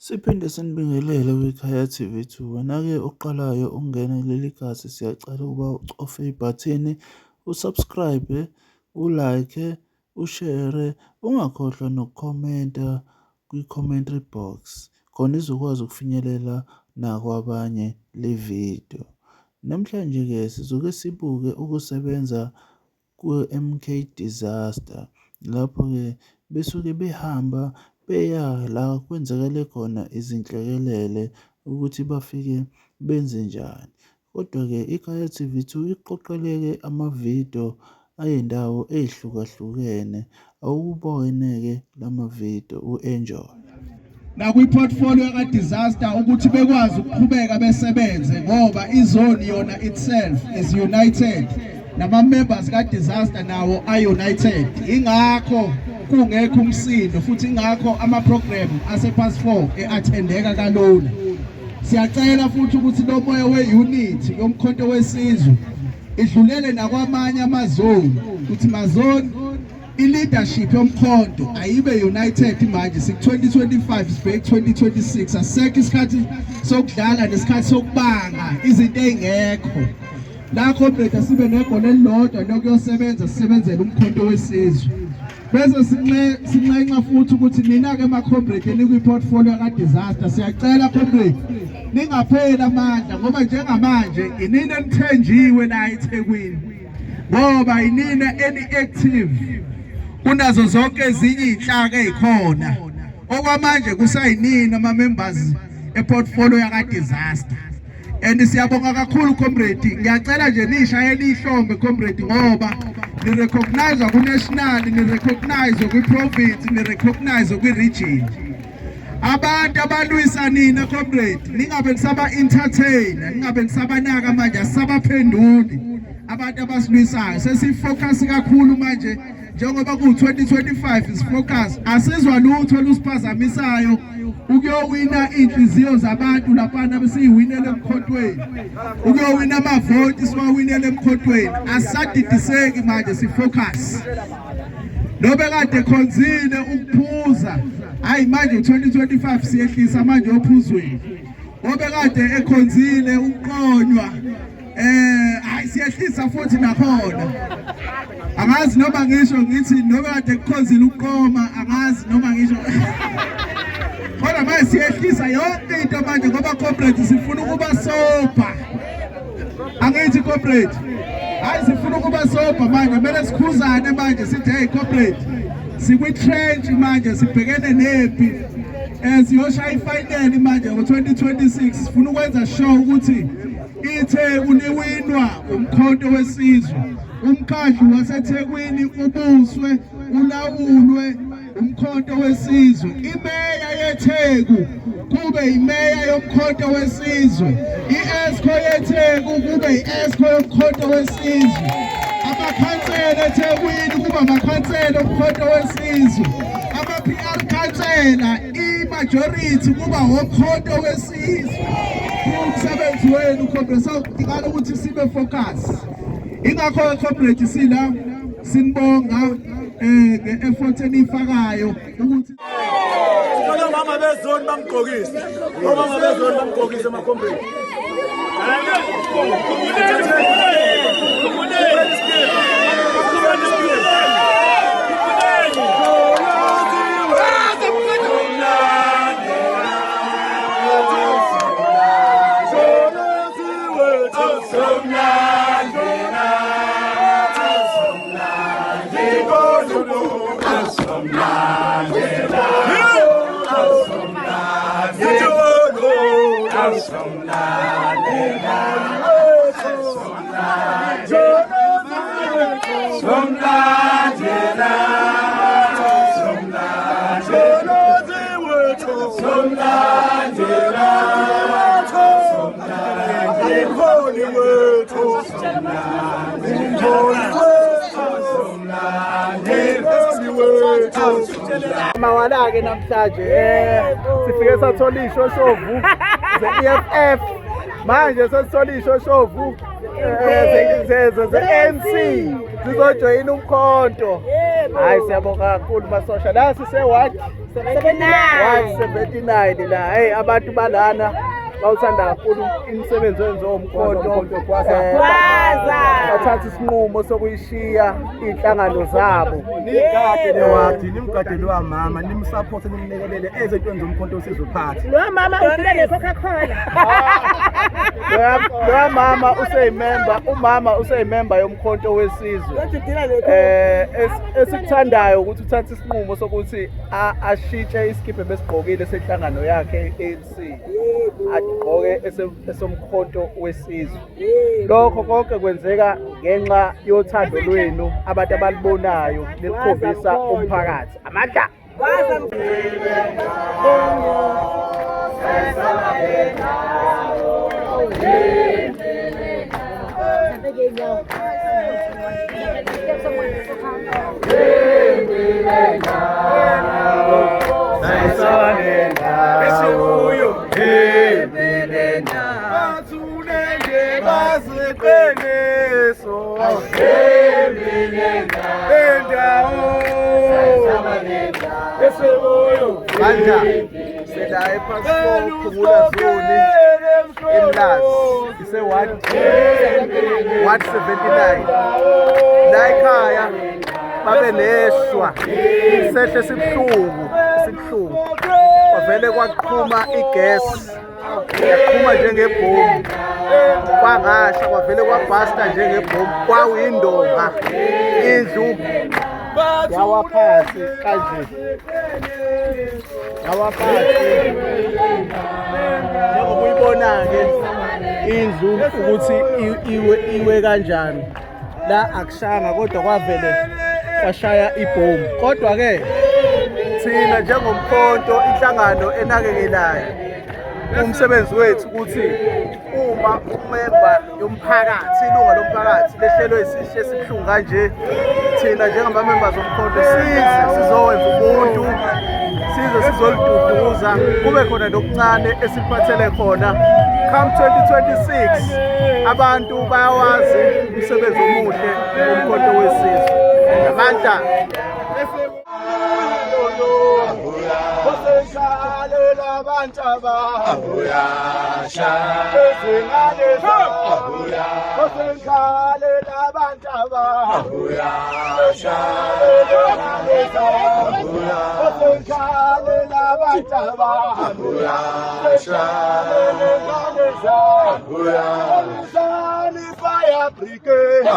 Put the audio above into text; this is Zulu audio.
Siphinde sinibingelele kwiKhaya TV 2. Wena-ke oqalayo ukungena kuleli khasi siyacela ukuba ucofe ibhathini usubscribe, ulike, ushere, ungakhohlwa nokukhomenta kwi-commentary box khona izokwazi ukufinyelela nakwabanye le video. Namhlanje-ke sizoke sibuke ukusebenza ku-M_K Disaster. Lapho-ke besuke behamba beya la kwenzakale khona izinhlekelele ukuthi bafike benze njani. Kodwa-ke iKhaya T_V 2 iqoqeleke amavidiyo ayindawo ey'hlukahlukene. Awubone-ke la mavidiyo u-enjoy. Nakwi-portfolio ka-disaster ukuthi bekwazi ukuqhubeka besebenze ngoba izone yona itself is united, nama-members ka-disaster nawo a-united. Ingakho kungekho umsindo futhi ingakho ama-program ase-past 4 e-attendeka kalula. Siyacela futhi ukuthi lo moya we-unity yoMkhonto weSizwe idlulele nakwamanye amazoni, ukuthi mazoni i-leadership yoMkhonto ayibe united. Manje siku-2025, sibheke 2026, asisekho isikhathi sokudlala nesikhathi sokubanga izinto ey'ngekho la. Comrade, sibe negoli elilodwa lokuyosebenza, sisebenzele uMkhonto weSizwe. Bese sinxenxa futhi ukuthi nina-ke ma-comrade enikwi-portfolio ka-disaster, siyacela comrade, ningapheli amandla ngoba njengamanje inina enithenjiwe la eThekwini, ngoba inina eni-active kunazo zonke ezinye iy'nhlaka ey'khona. Okwamanje kusayinina ama-members eportfolio yaka-disaster and siyabonga kakhulu comrade. Ngiyacela nje nishayele ihlombe comrade, ngoba ni-recognize ku-national, ni-recognize kwi-province, ni-recognize kwi-region. Abantu abalwisa nina comrade, ningabe nisaba-entertain, ningabe nisabanaka. Manje asisabaphenduli abantu abasilwisayo, sesifocus kakhulu manje njengoba ku-2025, sifocus, asizwa lutho olusiphazamisayo ukuyowina iy'nhliziyo zabantu laphana besiyiwinele emkhontweni, ukuyowina amavoti siwawinele emkhontweni. Asisadidiseki manje, sifocus. Nobe kade khonzile ukuphuza, hayi, manje u-2025 siyehlisa manje ophuzweni. Ngobe kade ekhonzile ukuqonywa, hayi, siyehlisa futhi nakhona. Angazi noma ngisho ngithi noma kade kukhonzile ukuqoma, angazi noma ngisho, kodwa manje siyehlisa yonke into manje ngoba comrade sifuna ukuba sober. Angithi comrade? Hayi, sifuna ukuba sober manje, kumele sikhuzane manje, sithi hey comrade, sikwi-trench manje, sibhekene nempi, siyoshaya ifinal manje ngo-2026. Sifuna ukwenza sure ukuthi iTheku liwinwa uMkhonto weSizwe, umkhandlu waseThekwini ubuswe ulawulwe uMkhonto weSizwe, imeya yeTheku kube imeya yoMkhonto weSizwe, i-exco yeTheku kube i-exco yoMkhonto weSizwe, amakhansela eThekwini kuba amakhansela oMkhonto weSizwe, ama-PR khansela i-majority kuba woMkhonto weSizwe. Umsebenzi wenu comrade, sawudingana ukuthi sibe focus. Ingakho comrade sila sinibonga nge-effort eniyifakayo ukuthi Sicela omama bezoni bangigqokise. Omama bezoni bangigqokise emakhombeni. Umholi wethu, umholi wethu, umholi wethu. Mawala-ke namhlanje sifike sathola iy'shoshovu ze-EFF, manje sesithola iy'shoshovu ze-ANC zizojoyina umkhonto. Hayi, siyabonga kakhulu masosha. La sise-ward 79 la. Hey, abantu balana bawuthanda kakhulu imisebenzi owenziwa umkhonto. Bathatha isinqumo sokuyishiya iy'nhlangano zabo. Nigade lewadi, nimgade lowa mama, nimsupporte, nimlekelele ezentweni zomkhonto wesizwe party. Lo mama udlule ne-Coca-Cola. Loya mama useyimemba, umama useyimemba yomkhonto wesizwe. Esikuthandayo ukuthi uthathe isinqumo sokuthi ashintshe isikibha besigqokile senhlangano yakhe i-ANC, agqoke esomkhonto wesizwe. Lokho konke kwenzeka ngenxa yothando lwenu abantu abalibonayo nikukhombisa umphakathi. Amandla! Manja sila ePassport Phumula Zone eMlazi ise ward 179 la ekhaya babe neshwa sehle sibuhlungu kwavele kwaqhuma igesi yaqhuma njengebhomu, kwangasha kwavele kwabhasta njengebhomu, kwawindonga indlu yawa phansi kanje, yawa phansi njengoba uyibona-ke indlu ukuthi iwe kanjani. La akushanga kodwa kwavele kwashaya ibhomu. Kodwa-ke thina njengomkhonto, inhlangano enakekelayo, umsebenzi wethu ukuthi uma umemba yomphakathi, ilunga lomphakathi lehlelwe isihle esibuhlungu kanje, thina njengama-members omkhonto size sizowenza ubuntu, size sizoliduduza, kube khona nokuncane esiphathele khona. Come 2026 abantu bayawazi umsebenzi omuhle womkhonto wesizwe. Amandla! Fire Brigade!